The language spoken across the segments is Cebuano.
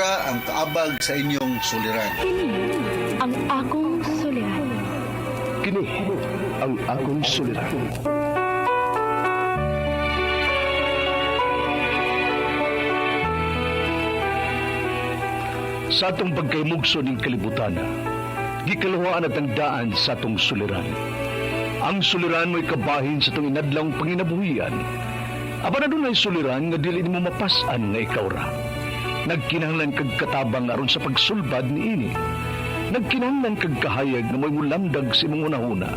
Obra ang kaabag sa inyong suliran. Kini ang akong suliran. Kini ang akong suliran. Sa atong pagkaymugso ning kalibutan, gikaluhaan at ang daan sa atong suliran. Ang suliran mo'y kabahin sa itong inadlang panginabuhian. Aba na dunay suliran nga dili nimo mapas-an nga ikaw ra. Nagkinahanglan kag katabang aron sa pagsulbad niini. Nagkinahanglan kag kahayag nga mo'y mulamdag sa imong hunahuna.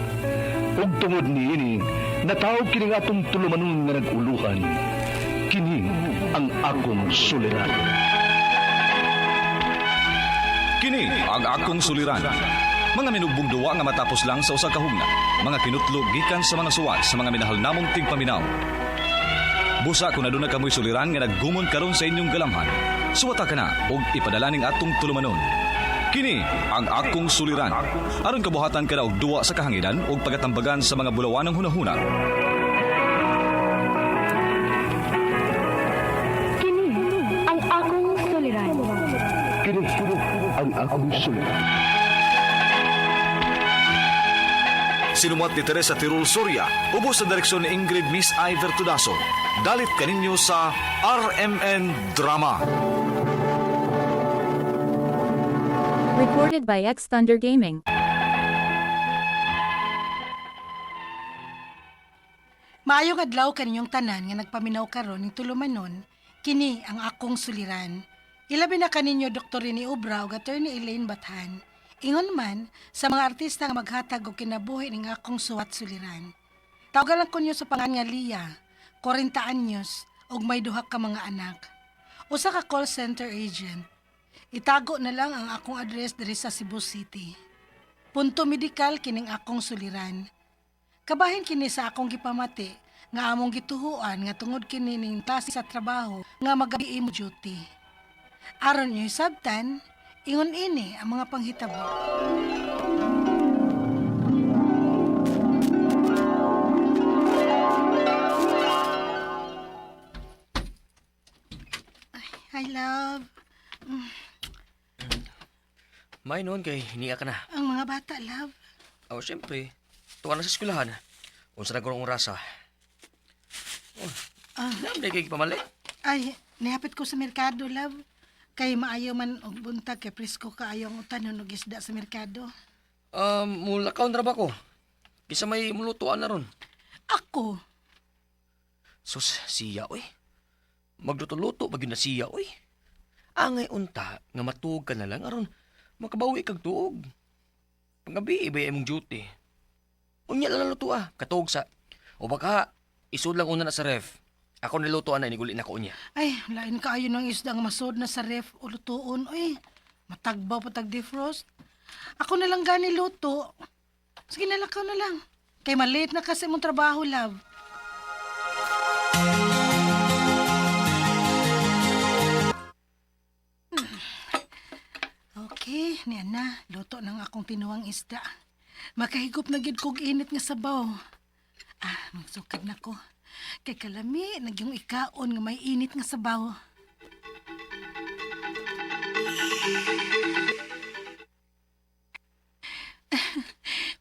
Ug tungod niini, nataw kini nga atong tulumanon nga nag-uluhan. Kini ang akong suliran. Kini ang akong suliran. Mga minugbong duwa nga matapos lang sa usa ka hugna. Mga kinutlog gikan sa mga suwat sa mga minahal namong tigpaminaw. Busa kung aduna kamoy suliran nga naggumon karon sa inyong galamhan. Suwata ka na og ipadala ning atong tulumanon. Kini ang akong suliran. Aron kabuhatan ka na og duwa sa kahanginan ug pagatambagan sa mga bulawanang hunahuna. Kini ang akong suliran. Kini ang akong suliran. Sinumat ni Teresa Tirul Soria, ubos sa direksyon ni Ingrid Miss Iver Tudaso. Dalit kaninyo sa RMN Drama. Recorded by X Thunder Gaming. Maayong adlaw kaninyong tanan nga nagpaminaw karon ning tulumanon, kini ang akong suliran. Ilabi na kaninyo Dr. Rene Obra ug Attorney Elaine Bathan. Ingon man sa mga artista nga maghatag og kinabuhi ning akong suwat suliran. Tawagan lang ko ninyo sa pangan nga Lia, 40 anyos ug may duha ka mga anak. Usa ka call center agent. Itago na lang ang akong address diri sa Cebu City. Punto medikal kining akong suliran. Kabahin kini sa akong gipamati nga among gituhuan nga tungod kini ning klase sa trabaho nga magabi mo duty. Aron niyo sabtan, ingon ini ang mga panghitabo. Ay, hi love. May noon kay niya ka na. Ang mga bata, love. Oh, siyempre. Tuwa na sa eskwelahan. Unsa na gurong rasa. Oh, Ah. ah. kay pamalit. Ay, nihapit ko sa merkado, love. Kay maayo man og buntag kay presko kaayo ang utanon og isda sa merkado. Mulakaw na ra ba ko? Kisa may mulutuan na ron. Ako, Sus, siya oy. Magluto-luto pag yun na siya oy. Angay unta nga matuog ka na lang aron makabawi kag tuog. Panggabi iba imong duty. Unya lang luto ah, katuog sa. O baka isud lang una na sa ref. Ako niluto ana iniguli na ko unya. ay, lain kaayo ng isda nga masod na sa ref o lutuon. Uy, matagbaw pa tag defrost. Ako na lang gani luto. Sige na lang, na lang. Kay malate na kasi mong trabaho, love. Okay, niyan na. Luto ng akong tinuwang isda. Makahigop na gid kog init nga sabaw. Ah, magsukad na ko. Kay kalami, nagyong ikaon nga may init nga sabaw.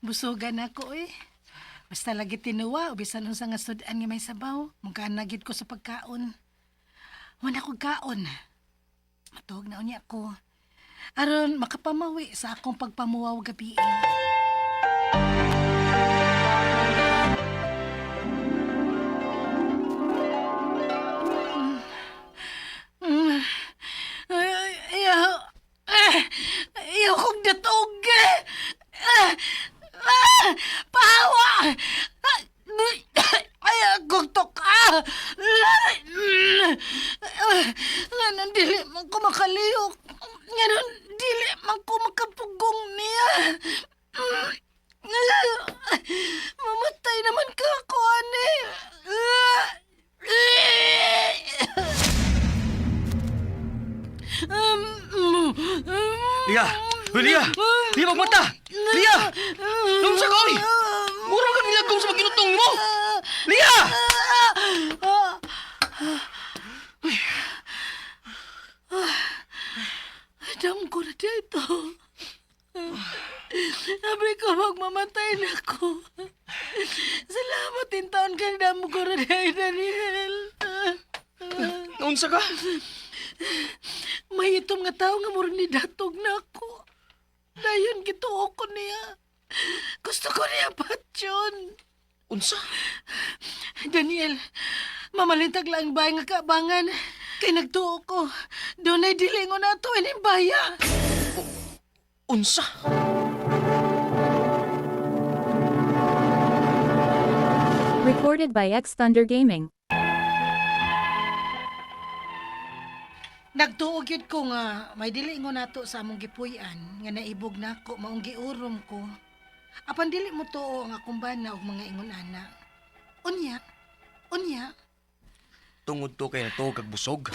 Busugan ako eh. Basta lagi tinuwa, o bisan unsa nga sudan nga may sabaw, mugkaan na gid ko sa pagkaon. Wala ko kaon. Matuog na unya ko. Aron makapamawi sa akong pagpamuwaw gabi. Ay, ayaw. Ah, ayaw kong datog. Ah, ah, pahawa. Ah, ayaw kong tuka. Nganon dili man ko makalihok. Nganon dili man ko makapugong niya. Mamatay naman ka ako, ane. Lia! Uy, Lia! Lia, magmata! Lia! Nung sa koy! Mura ka nilagom sa maginutong mo! Lia! Dam ko na dito. Sabi ko, magmamatay na ako. Salamat in taon ka dam ko na dahil, Daniel. Unsa ka? May itom nga tao nga murag ni datog na ako. Dayon gituo ko niya. Gusto ko niya patyon. Unsa? Daniel, mamalintag lang ba nga kaabangan? Kay nagtuo ko. Doon ay dili ko na ito ining baya. Unsa? Recorded by X Thunder Gaming. Nagtuo gyud ko nga may dili ngo nato sa among gipuy-an nga naibog nako maong giurom ko. Apan dili mo tuo ang akong bana og mga ingon ana. Unya, unya, Tungod to kay natuog kag busog.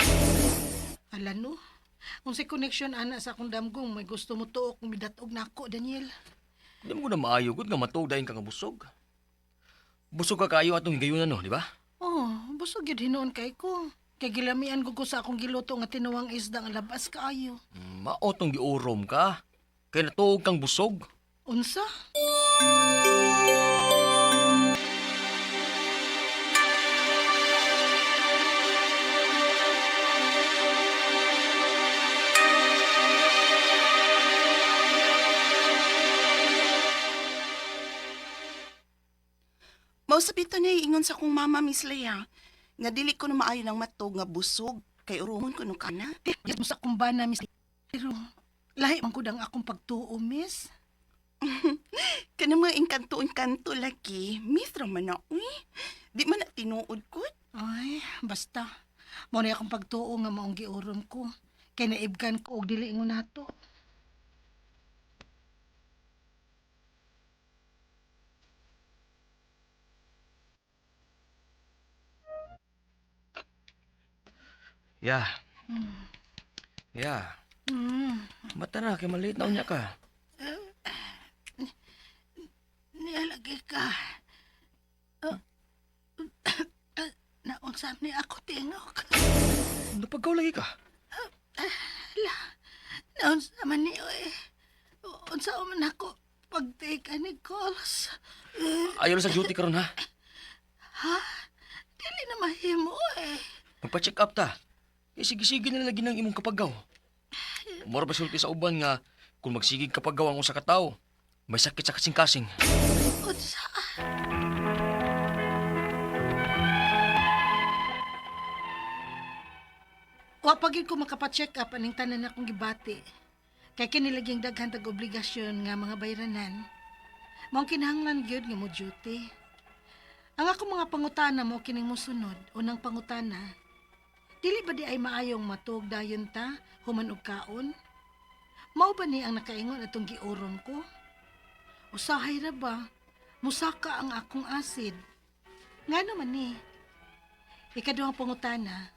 ala no. Unsay connection ana sa akong damgong may gusto mo tuo kung midatog nako, Daniel. Di mo ko na maayo gud nga matuog dayon ka nga busog. Busog ka kaayo atong higayunan no, di ba? Oh, busog gyud hinuon kay ko. Kay gilamian ko ko sa akong giluto nga tinuwang isda nga labas kaayo. Mao tong giurom ka. Kay natuog kang busog. Unsa? Mausap ito na ingon sa kong mama, Miss Leia. Nga dili ko na maayo ng matog nga busog kay urumon ko nung kana. Yes, mo sa akong bana, miss. Pero lahi man gud ang akong pagtuo, miss. Kanang mga engkanto-engkanto lagi, Miss raman na, uy. Di man na tinuod ko. Ay, basta. Mo na akong pagtuo nga maong giurom ko. Kay naibgan ko og dili ingon nato. Ya. Ya. Mata na kay maliit na unya ka. Nialagi ka. Naunsa ni ako tingog. Napagaw lagi ka. Naunsa man ni oy. Unsa man ako pag-take ani calls. Ayaw na sa duty karon ha. Ha? Dili na mahimo eh. Magpa-check up ta. Eh, sige-sige na lagi ng imong kapagaw. Mura ba sulti sa uban nga kung magsigig kapagaw ang usa ka tawo, may sakit sa kasing-kasing. Unsa? Wa pa gyud ko makapa-check up aning tanan akong gibati. Kay kini laging daghan tag obligasyon nga mga bayranan. Maong kinahanglan gyud nga mo duty. Ang akong mga pangutana mo kining mosunod, unang pangutana. Dili ba di ay maayong matuog dayon ta human og kaon? Mao ba ni ang nakaingon atong giurom ko? Usahay ra ba? Musaka ang akong acid. Nga naman ni. Ikaduhang pangutana.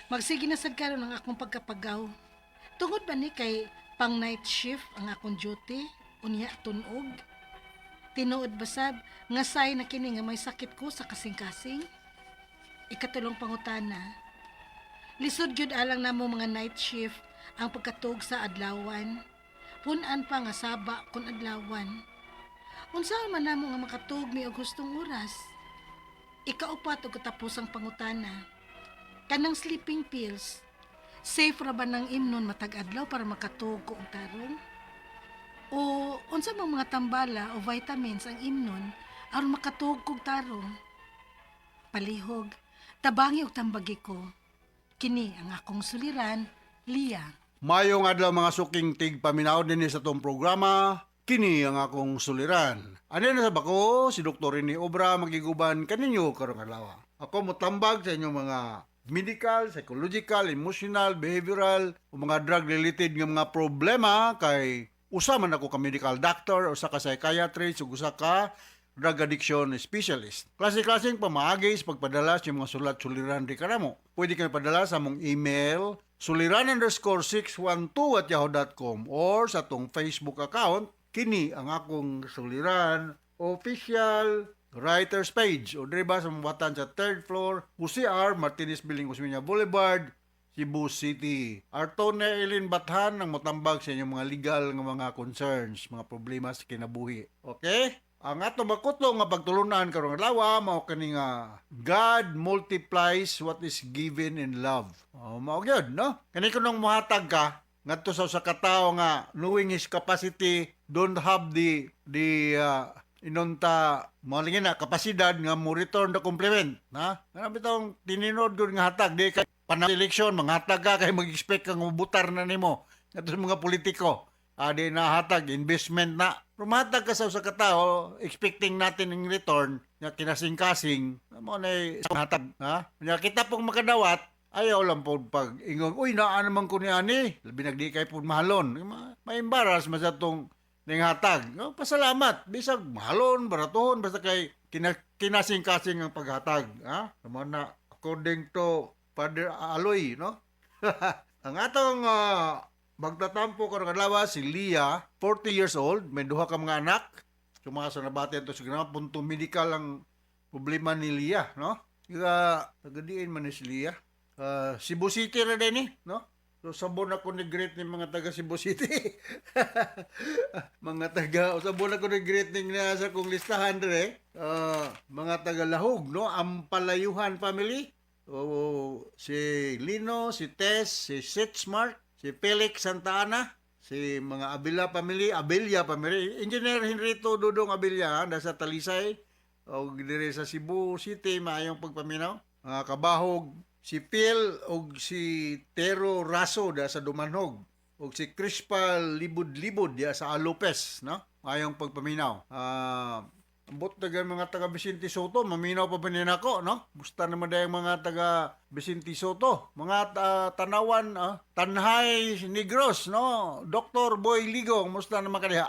Magsige na sad karon ang akong pagkapagaw. Tungod ba ni kay pang night shift ang akong duty, unya tunog? Tinuod ba sab nga say na kini nga may sakit ko sa kasing-kasing? Ikatulong pangutana. Lisod gyud alang namo mga night shift ang pagkatuog sa adlawan. Punan pa nga saba kun adlawan. Unsa man namo nga makatuog mi og hustong oras? Ikaupat og katapusang pangutana. Kanang sleeping pills, safe ra ba nang imnon matag adlaw para makatuog ko og tarong? O unsa mang mga tambala o vitamins ang imnon aron makatuog kog tarong? Palihog, tabangi og tambagi ko. Kini ang akong suliran, Lia. Mayong adlaw mga suking tig paminaw dinhi sa tong programa, kini ang akong suliran. Ano na sa bako, si Dr. Rene Obra magiguban kaninyo karong adlaw. Ako motambag sa inyong mga medical, psychological, emotional, behavioral o mga drug-related nga mga problema kay usa man ako ka medical doctor, usa ka psychiatrist, ug usa ka drug addiction specialist. Klase-klaseng pamaagi sa pagpadala sa inyong mga sulat suliran di kanamo. Pwede kayo padala sa among email suliran_612@yahoo.com or sa atong Facebook account kini ang akong suliran official writers page o diri ba sa mabatan sa third floor UCR Martinez Building, Osmeña Boulevard, Cebu City. Attorney Eileen Bathan ang motambag sa inyong mga legal nga mga concerns, mga problema sa kinabuhi. Okay? Ang ato makutlong nga pagtulunan karong adlaw mao kani nga God multiplies what is given in love. Oh, mao gyud, no? Kani kunong mohatag ka ngadto sa usa ka tawo nga knowing his capacity, don't have the inonta mo na kapasidad nga mo return the compliment, ha? Kana bitong tininod gud nga hatag, di kay panahon eleksyon manghatag ka kay mag-expect kang mobutar na nimo ngadto sa mga politiko. Ah, di na hatag, investment na. Rumatag ka sa usa ka tawo expecting natin in return nga kinasing-kasing mo na hatag, ha? Nya kita pong makadawat, ayaw lang po pag ingon, "Uy, naa naman ko ni ani," labi nagdi kay po mahalon. Ma-embarrass man sa tong ning hatag. No, pasalamat bisag mahalon, baratuhon, basta kay kinasing-kasing ang paghatag, ha? Mao na according to Father Aloy, no? Ang atong magtatampo karong adlaw si Leah, 40 years old, may duha ka mga anak. Suma sa nabati ato sa punto medical ang problema ni Leah, no? Taga diin man ni si Leah. Cebu City ra din ni, no? So sabon ako ni greet ni mga taga Cebu City. Mga taga sabon ako ni greet ning nasa kong listahan dire. Mga taga Lahug, no? Ampalayuhan family. O si Lino, si Tess, si Sitsmark, si Felix Santa Ana, si mga Abila family, Abella family, Engineer Henrito Dudong Abella, ha, nasa Talisay o dire sa Cebu City, maayong pagpaminaw. Mga kabahog, si Phil og si Tero Raso da sa Dumanhog og si Crispal Libud-Libud diya sa Alupes, no? Maayong pagpaminaw. Ambot taga mga taga Vicente Soto, maminaw pa ba nako, no? Busta naman dayang mga taga Vicente Soto, mga Tanawan, Tanhay Negros, no? Dr. Boy Ligo, kumusta naman kaniya?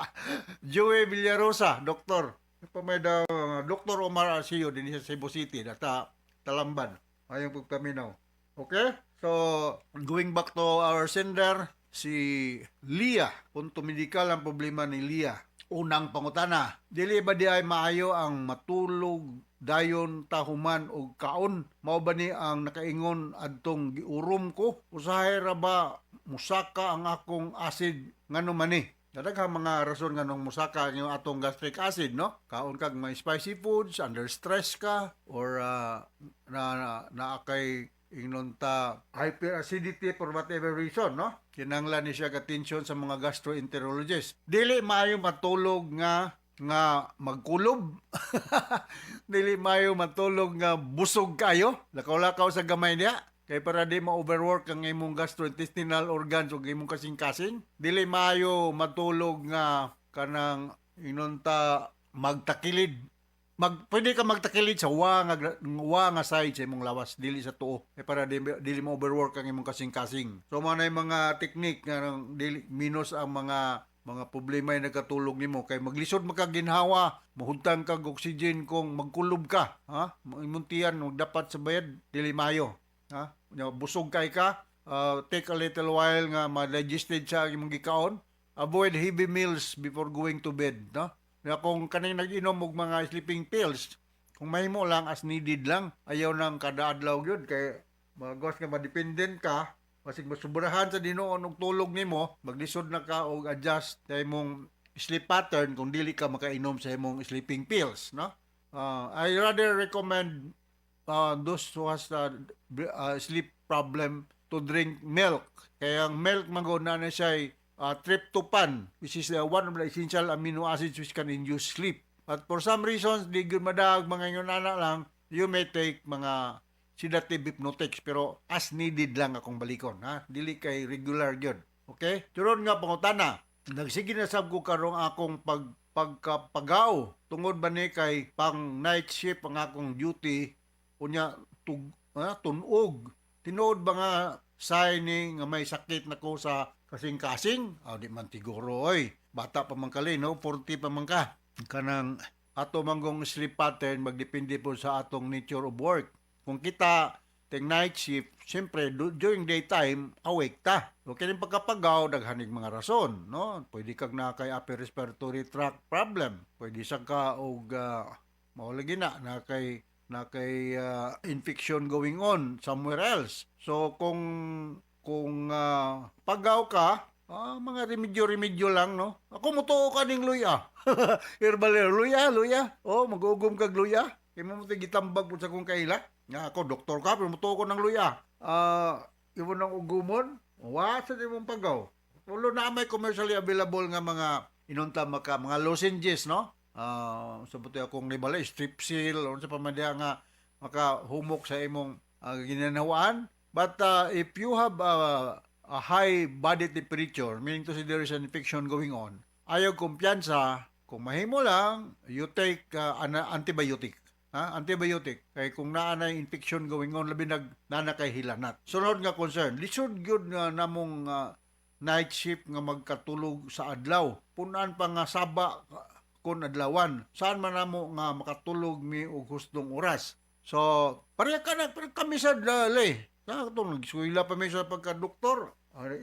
Joey Villarosa, doktor. Pa may daw, Dr. Omar Arceo din sa Cebu City, data Talamban. Ayong pagpaminaw. Okay? So, going back to our sender, si Leah. Punto medical ang problema ni Leah. Unang pangutana, dili ba di ay maayo ang matulog dayon tahuman og kaon? Mao ba ni ang nakaingon adtong giurom ko? Usahay ra ba musaka ang akong acid, ngano man ni? Dadaghang mga rason nganong musaka ang iyong atong gastric acid, no? Kaon kag may spicy foods, under stress ka, or na, na kay ingnon ta hyperacidity for whatever reason, no? Kinanglan ni siya attention sa mga gastroenterologist. Dili maayo matulog nga nga magkulob. Dili maayo matulog nga busog kayo. Lakaw-lakaw sa gamay niya. Kay para di ma-overwork ang imong gastrointestinal organs ug imong kasing-kasing. Dili maayo matulog nga kanang ingnon ta magtakilid. Pwede ka magtakilid sa wa nga side sa imong lawas, dili sa tuo. Eh, para dili mo overwork ang imong kasing-kasing. So mao na yung mga technique nga nang dili minus ang mga problema yung nagkatulog nimo kay maglisod makaginhawa, mahudtan kag oxygen kung magkulob ka, ha? Imong tiyan dapat sa bayad, dili maayo, ha? Nya, busog kay ka, take a little while nga ma-digested sa imong gikaon. Avoid heavy meals before going to bed, no? Kaya kung kaning nag-inom og mga sleeping pills, kung mahimo lang, as needed lang. Ayaw nang kada adlaw gyud kay magos nga madependent ka, basig masubrahan sa dinuon og tulog nimo, maglisod na ka og adjust sa imong sleep pattern kung dili ka makainom sa imong sleeping pills, no? I rather recommend those who has sleep problem to drink milk. Kaya ang milk man gud na siya tryptophan, which is one of the essential amino acids which can induce sleep. But for some reasons, di gyud madaag, mga ingon ana lang, you may take mga sedative hypnotics pero as needed lang akong balikon, ha? Dili kay regular gyud. Okay? Turon nga pangutana, nagsige na sab ko karong akong pagkapagaw, tungod ba ni kay pang night shift ang akong duty, unya tunog? Tinuod ba nga sign ni nga may sakit na ko sa kasing-kasing? Ah, di man siguro oy. Bata pa man kali, no? 40 pa man ka. Kanang ato manggong sleep pattern magdepende po sa atong nature of work. Kung kita ting night shift, siyempre during daytime awake ta. So kining pagkapagaw daghanig mga rason, no? Pwede kag na kay upper respiratory tract problem. Pwede sa ka og mao lagi na na kay Na kay infection going on somewhere else. So kung pagaw ka, mga remedyo-remedyo lang, no? Ako mutuo ka ning luya. Herbal luya, luya. Oh, magugom kag luya. Kay mo mo gitambag pud sa kong kaila. Nga ako doktor ka pero mutuo ko ng luya. Imo nang ugumon, wa sa imong pagaw. Tulo na may commercially available nga mga inunta maka mga lozenges, no? Sa buti akong nibala, Strepsil or sa pamadya nga makahumok sa imong ginanawaan. But if you have a high body temperature, meaning to say there is an infection going on, ayaw kumpiyansa, kung mahimo lang, you take an antibiotic. Ha? Antibiotic. Kay kung naa na infection going on, labi nag naa kay hilanat. Sunod nga concern, lisod gyud nga namong night shift nga magkatulog sa adlaw. Punan pa nga saba kun adlawan. Saan man namo nga makatulog mi og hustong oras? So, pareha ka na, pero kami sa dali. Sa itong nag-eskwela pa mi sa pagka-doktor.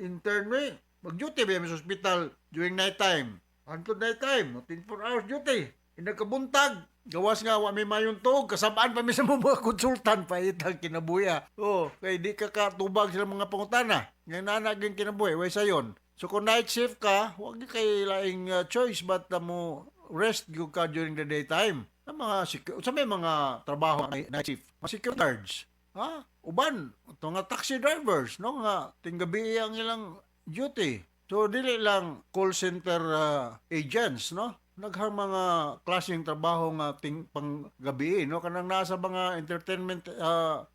Intern mi. Mag-duty ba mi sa ospital during night time. Hantod night time, 24 hours duty. Inagkabuntag. Gawas nga wa mi mayong tuog, kasabaan pa mi sa mga konsultan pa itang kinabuya. Oh, kay di ka katubag sila mga pangutana. Nga nana gyud kinabuhi, way sayon. So kung night shift ka, wag di kay laing choice but mo rest gyud ka during the daytime. Sa mga sa may mga trabaho na night shift, mga security guards, ha? Uban, ito nga taxi drivers, no, nga tinggabi ang ilang duty. So dili lang call center agents, no? Naghang mga klaseng trabaho nga ting panggabi, no, kanang nasa mga entertainment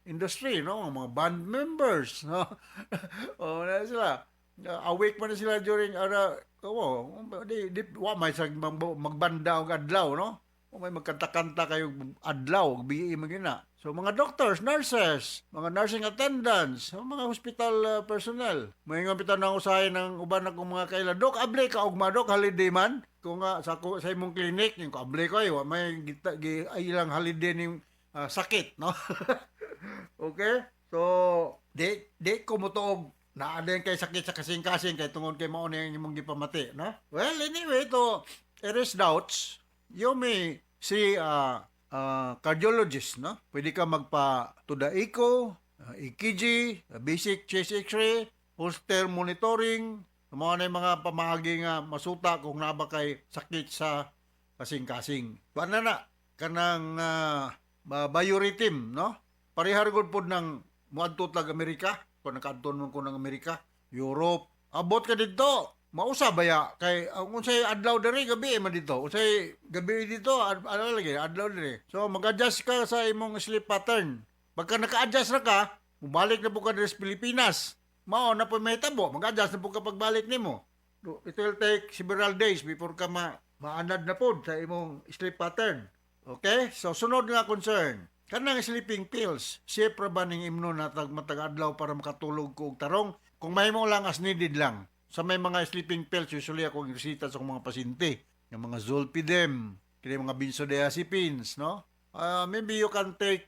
industry, no, ang mga band members, no? Oh, na sila. Awake man na sila during ara oh, di, di wa may sa magbanda og adlaw, no? O may magkanta-kanta kayo adlaw, biyi man gyud na. So mga doctors, nurses, mga nursing attendants, mga hospital personnel. May nga bitaw nang usahay ng uban akong mga kaila. "Dok, abli ka ugma, Dok, holiday man." Kung nga sa, sa imong clinic, yung ko abli ko ay wa may gita, gi, ay ilang holiday ning sakit, no? Okay? So, di di ko motuog naa din kay sakit sa kasing-kasing kay tungod kay mao na yung imong gipamati, no? Well, anyway, to erase doubts, you may see cardiologist, no? Pwede ka magpa to the echo, EKG, basic chest x-ray, Holter monitoring, mga na yung mga pamaagi nga masuta kung naa ba kay sakit sa kasing-kasing. Kuan na na, kanang biorhythm, no? Parehar gud pod ng muadto tag Amerika, kung nakaadto man ko ng Amerika, Europe, abot ka dito, mausa baya kay ang unsay adlaw diri gabi man dito, unsay gabi dito ano lagi adlaw diri. So mag-adjust ka sa imong sleep pattern. Pagka naka-adjust na ka, mubalik na po ka diri sa Pilipinas, mao na po may tabo, mag-adjust na po ka pagbalik nimo. It will take several days before ka maanad na pod sa imong sleep pattern. Okay, so sunod nga concern, kanang sleeping pills, safe ra ba ning imnon natag matag adlaw para makatulog ko og tarong? Kung mahimo lang, as needed lang. Sa may mga sleeping pills, usually ako ang resita sa akong mga pasyente, yung mga zolpidem, kini mga benzodiazepines, no? Maybe you can take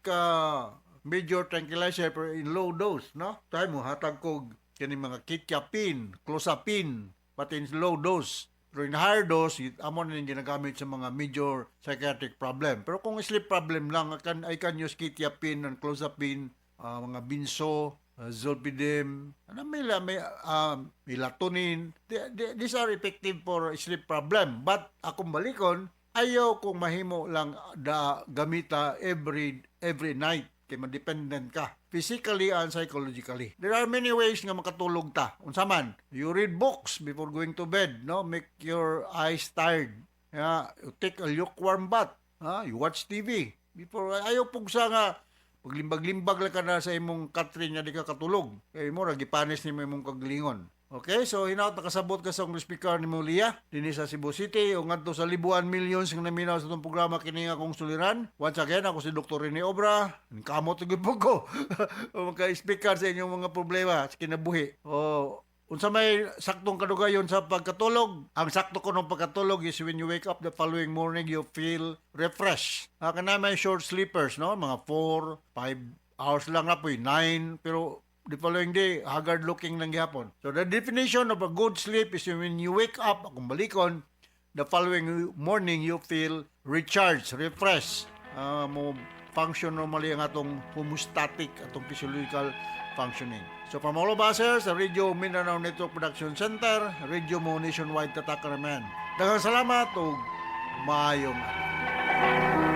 major tranquilizer pero in low dose, no? Tayo mo hatag kog kini mga quetiapine, clozapine, pati in low dose. Pero in higher dose, amo na yung ginagamit sa mga major psychiatric problem. Pero kung sleep problem lang, I can use quetiapine and clozapine, mga benzo, zolpidem, ano may melatonin. These are effective for sleep problem. But akong balikon, ayaw kung mahimo lang da gamita every night kay ma-dependent ka physically and psychologically. There are many ways nga makatulog ta. Unsa man, you read books before going to bed, no? Make your eyes tired. Yeah, you take a lukewarm bath. Ha? You watch TV before. Ayaw pugsa nga paglimbag-limbag lang ka na sa imong katre nga di ka katulog. Kay mo ra gipanis nimo imong kagalingon. Okay, so hinaut nakasabot ka sa akong speaker ni Mulia dinhi sa Cebu City o ngadto sa libuan millions nga naminaw sa atong programa, kini nga akong suliran. Once again, ako si Dr. Rene Obra. Kamot gyud po ko o maka-speaker sa inyong mga problema sa kinabuhi. O unsa may saktong kadugayon sa pagkatulog? Ang sakto ko ng pagkatulog is when you wake up the following morning, you feel refreshed. Kana may short sleepers, no? Mga 4, 5 hours lang na po, 9, pero the following day, haggard looking lang gihapon. So the definition of a good sleep is when you wake up, akong balikon, the following morning, you feel recharged, refreshed. Mo function normally ang atong homeostatic, atong physiological functioning. So from all of us here sa Radio Mindanao Network Production Center, Radio Mo Nationwide, tatak ramen. Daghang salamat ug maayong adlaw.